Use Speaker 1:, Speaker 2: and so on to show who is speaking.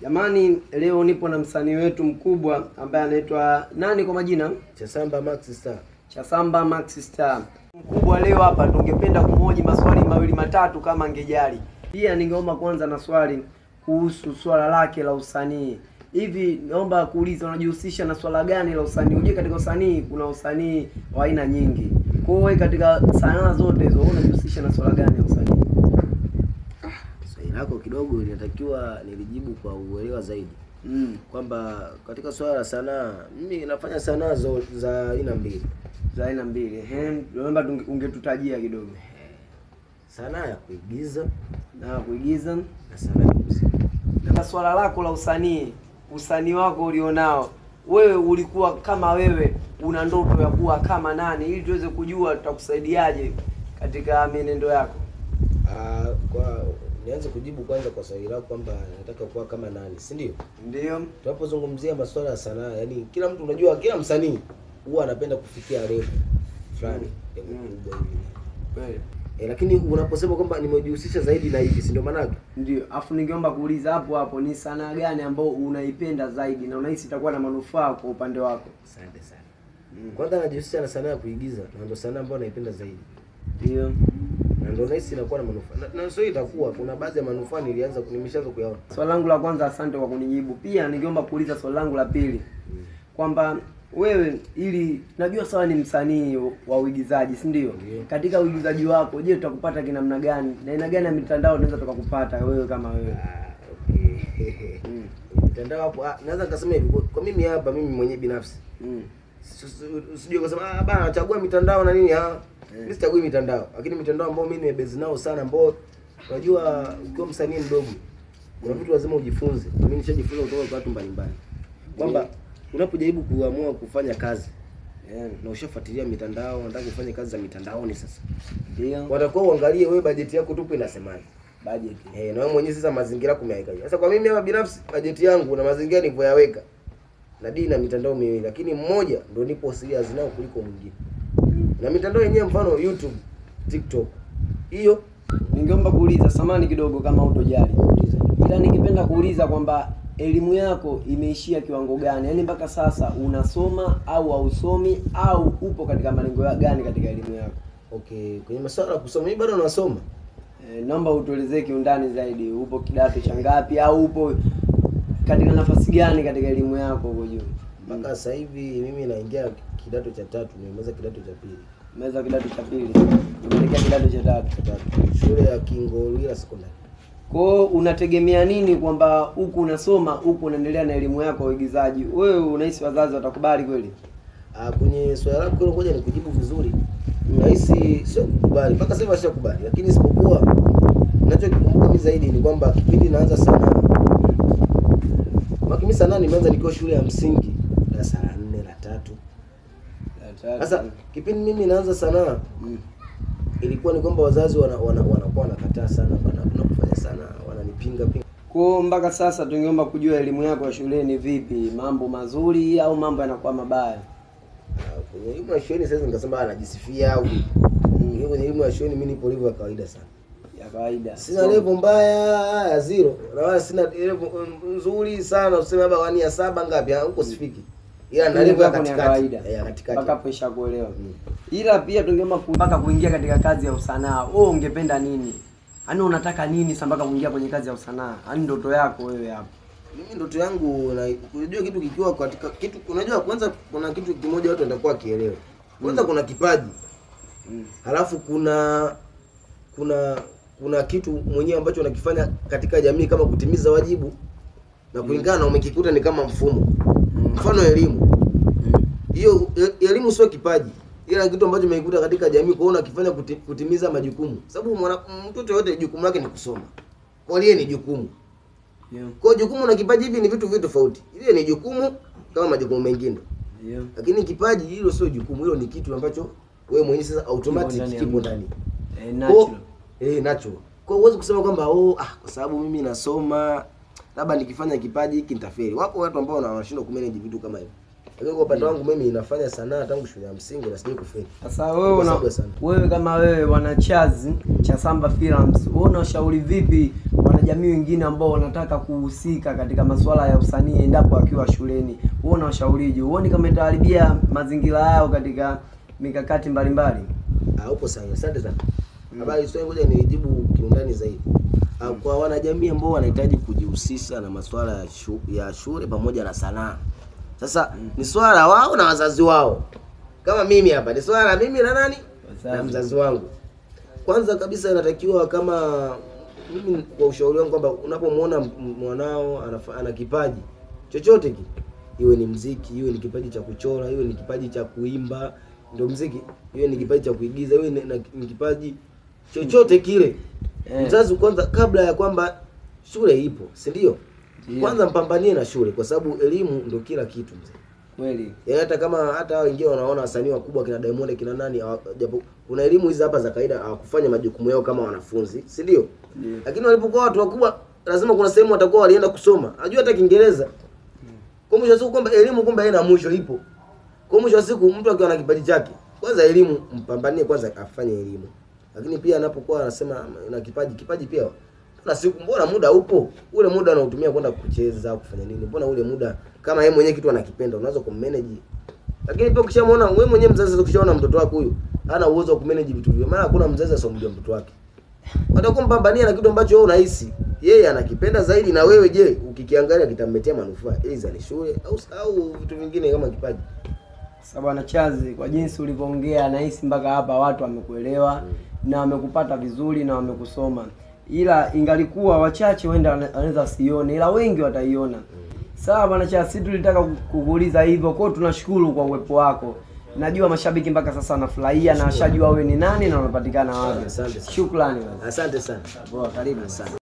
Speaker 1: Jamani, leo nipo na msanii wetu mkubwa ambaye anaitwa nani kwa majina?
Speaker 2: Chasamba Max Star.
Speaker 1: Chasamba Max Star. Mkubwa leo hapa tungependa kumhoji maswali mawili matatu kama angejali. Pia ningeomba kwanza na swali kuhusu swala lake la usanii. Hivi naomba kuuliza, unajihusisha na swala gani la usanii? Unajua katika usanii kuna usanii wa aina nyingi. Kwa hiyo katika sanaa zote hizo unajihusisha na swala gani ya usanii?
Speaker 2: Swali lako kidogo linatakiwa nilijibu kwa uelewa zaidi. Kwamba katika swala la sanaa, mimi nafanya sanaa za aina mbili.
Speaker 1: Za aina mbili. Naomba ungetutajia kidogo.
Speaker 2: Sanaa ya kuigiza
Speaker 1: na kuigiza
Speaker 2: na sanaa ya muziki.
Speaker 1: Na swala lako la usanii, usanii wako ulionao, wewe ulikuwa kama wewe una ndoto ya kuwa kama nani, ili tuweze kujua tutakusaidiaje katika mienendo yako?
Speaker 2: Kwa nianze kujibu kwanza kwa swali lako kwamba nataka kuwa kama nani, si ndio?
Speaker 1: Ndio.
Speaker 2: Tunapozungumzia masuala ya sanaa, yani kila mtu, unajua kila msanii huwa anapenda kufikia level fulani ya ukubwa hivi.
Speaker 1: Kweli.
Speaker 2: Lakini unaposema kwamba nimejihusisha zaidi na hivi, si ndio maana yake?
Speaker 1: Ndio. Afu ningeomba kuuliza hapo hapo, ni sanaa gani ambayo unaipenda zaidi na unahisi itakuwa na manufaa kwa upande wako?
Speaker 2: Asante sana. Kwanza najihusisha na sanaa ya kuigiza, na ndio sanaa ambayo naipenda zaidi.
Speaker 1: Ndio.
Speaker 2: Na ndio nahisi inakuwa na manufaa. Na sio itakuwa, kuna baadhi ya manufaa nimeshaanza kuyaona.
Speaker 1: Swali langu la kwanza, asante kwa kunijibu. Pia ningeomba kuuliza swali langu la pili. Kwamba wewe, ili najua sawa ni msanii wa uigizaji, si ndio? Katika uigizaji wako, je, tutakupata kinamna gani? Na aina gani ya mitandao tunaweza tukakupata wewe kama wewe?
Speaker 2: Okay. Mitandao hapo, naweza nikasema hivi, kwa mimi hapa, mimi mwenyewe binafsi. Usijue kusema bana nachagua mitandao na nini. Mimi sichagui mitandao, lakini mitandao ambayo mimi nimebase nao sana, ambao unajua ukiwa msanii mdogo kuna vitu lazima ujifunze. Mimi nishajifunza kutoka kwa watu mbalimbali kwamba unapojaribu kuamua kufanya kazi na ushafuatilia mitandao, unataka kufanya kazi za mitandaoni sasa.
Speaker 1: Ndio.
Speaker 2: Watakuwa uangalie wewe bajeti yako tupo inasemaje.
Speaker 1: Bajeti.
Speaker 2: Na wewe mwenyewe sasa mazingira yako umeyaweka. Sasa kwa mimi hapa binafsi bajeti yangu na mazingira nilivyoyaweka na dini na mitandao miwili, lakini mmoja ndio nipo serious nao kuliko mwingine. Na mitandao yenyewe mfano YouTube, TikTok. Hiyo
Speaker 1: ningeomba kuuliza, samani kidogo kama hutojali. Ila ningependa kuuliza kwamba elimu yako imeishia kiwango gani? Yaani mpaka sasa unasoma au hausomi au upo katika malengo gani katika elimu yako?
Speaker 2: Okay, kwenye masuala ya kusoma mimi bado nasoma.
Speaker 1: Naomba utuelezee kiundani zaidi, upo kidato cha ngapi au upo katika nafasi gani katika elimu yako huko juu?
Speaker 2: Mpaka sasa hivi mimi naingia kidato cha 3, nimemaliza kidato cha pili.
Speaker 1: Nimemaliza kidato cha pili. Umeelekea kidato cha 3.
Speaker 2: Shule ya Kingolwira Sekondari.
Speaker 1: Kwa hiyo unategemea nini kwamba huku unasoma huku unaendelea na elimu yako ya uigizaji? Wewe unahisi wazazi watakubali kweli?
Speaker 2: Kwenye swali lako hilo ngoja nikujibu vizuri. Nahisi sio kukubali. Mpaka sasa hivi washakubali, lakini isipokuwa ninachokikumbuka mimi zaidi ni kwamba kipindi naanza sanaa. Mimi sanaa nimeanza nikiwa shule ya msingi, darasa la 4 la 3. Sasa kipindi mimi naanza sanaa ilikuwa ni kwamba wazazi wanakuwa wanakataa sana bana, tunakufanya sana, wananipinga pinga.
Speaker 1: Kwa mpaka sasa tungeomba kujua elimu yako ya shuleni vipi? Mambo mazuri au mambo yanakuwa mabaya?
Speaker 2: Kwenye elimu ya shuleni sasa nikasema anajisifia au vipi? Kwenye elimu ya shuleni mimi nipo level ya kawaida sana.
Speaker 1: Ya kawaida.
Speaker 2: Sina level mbaya ya 0 na wala sina level nzuri sana useme labda wani ya 7 ngapi, huko sifiki. Ila na level ya katikati. Ya katikati.
Speaker 1: Mpaka hapo ishakuelewa. Ila pia tungeomba mpaka kuingia katika kazi ya usanaa, wewe ungependa nini? Yaani unataka nini sasa mpaka kuingia kwenye kazi ya usanaa? Yaani ndoto yako wewe hapo.
Speaker 2: Mimi ndoto yangu, na unajua kitu kikiwa katika kitu, unajua kwanza kuna kitu kimoja watu watakuwa kielewe. Kwanza kuna kipaji. Halafu kuna kitu mwenyewe ambacho unakifanya katika jamii kama kutimiza wajibu na kulingana na umekikuta ni kama mfumo. Mfano elimu. Hiyo elimu sio kipaji, ila kitu ambacho umekikuta katika jamii, kwa hiyo unakifanya kutimiza majukumu. Sababu mtoto yote jukumu lake ni kusoma. Kwa hiyo ni jukumu. Kwa hiyo jukumu na kipaji hivi ni vitu tofauti. Ile ni jukumu kama majukumu mengine. Lakini kipaji hilo sio jukumu, hilo ni kitu ambacho wewe mwenyewe sasa automatic kipo ndani.
Speaker 1: Natural.
Speaker 2: Natural. Kwa hiyo huwezi kusema kwamba kwa sababu mimi nasoma labda nikifanya kipaji hiki nitafeli. Wapo watu ambao wanashindwa kumanage vitu kama hivyo. Lakini kwa upande wangu mimi nafanya sanaa tangu shule ya msingi na sijui kufeli.
Speaker 1: Sasa wewe wewe kama wewe wanachazi Chasamba Films, wewe unashauri vipi wanajamii wengine ambao wanataka kuhusika katika masuala ya usanii endapo akiwa shuleni, wewe unawashaurije? Huoni kama itaharibia mazingira yao katika mikakati mbalimbali?
Speaker 2: Upo sahihi. Asante sana. Habari sio, ngoja nijibu kiundani zaidi. Kwa wanajamii ambao wanahitaji kujihusisha na masuala ya shule pamoja na sanaa. Sasa ni swala wao na wazazi wao. Kama mimi hapa ni swala mimi na nani?
Speaker 1: Wazazi.
Speaker 2: Na mzazi wangu. Kwanza kabisa inatakiwa, kama mimi kwa ushauri wangu, kwamba unapomuona mwanao ana kipaji chochote kile, iwe ni mziki, iwe ni kipaji cha kuchora, iwe ni kipaji cha kuimba, ndio mziki, iwe ni kipaji cha kuigiza, iwe ni kipaji chochote kile. Mzazi kwanza, kabla ya kwamba shule ipo, si ndio? Kwanza mpambanie na shule, kwa sababu elimu ndio kila kitu mzee.
Speaker 1: Kweli.
Speaker 2: Yaani hata kama hata wengine wanaona wasanii wakubwa kina Diamond kina nani, japo kuna elimu hizi hapa za kawaida, hawakufanya majukumu yao kama wanafunzi, si ndio? Lakini walipokuwa watu wakubwa, lazima kuna sehemu watakuwa walienda kusoma. Ajua hata Kiingereza. Kwa mwisho wa siku kwamba elimu kumbe haina mwisho, ipo. Kwa mwisho wa siku mtu akiwa na kipaji chake, kwanza elimu mpambanie kwanza afanye elimu. Lakini pia anapokuwa anasema na kipaji pia kuna siku, mbona muda upo? Ule muda anautumia kwenda kucheza, kufanya nini? Mbona ule muda kama yeye mwenyewe kitu anakipenda, unaweza kummanage. Lakini pia ukishamuona wewe mwenyewe mzazi, ukishaona mtoto wako huyu hana uwezo wa kumanage vitu vyo, maana hakuna mzazi asomjua mtoto wake. Watakuwa mpambania na kitu ambacho wewe unahisi yeye anakipenda zaidi, na wewe je, ukikiangalia kitamletea manufaa, aidha ni shule au vitu vingine kama kipaji.
Speaker 1: Sasa Bwana Chazi, kwa jinsi ulivyoongea nahisi mpaka hapa watu wamekuelewa na wamekupata vizuri na wamekusoma. Ila ingalikuwa wachache huenda wanaweza wasione, ila wengi wataiona. Sawa Bwana Chazi, sisi tulitaka kukuuliza hivyo. Kwa hiyo tunashukuru kwa uwepo wako. Najua mashabiki mpaka sasa wanafurahia na washajua wewe ni nani na unapatikana wapi.
Speaker 2: Asante sana.
Speaker 1: Shukrani.
Speaker 2: Asante sana.
Speaker 1: Poa, karibu.
Speaker 2: Asante.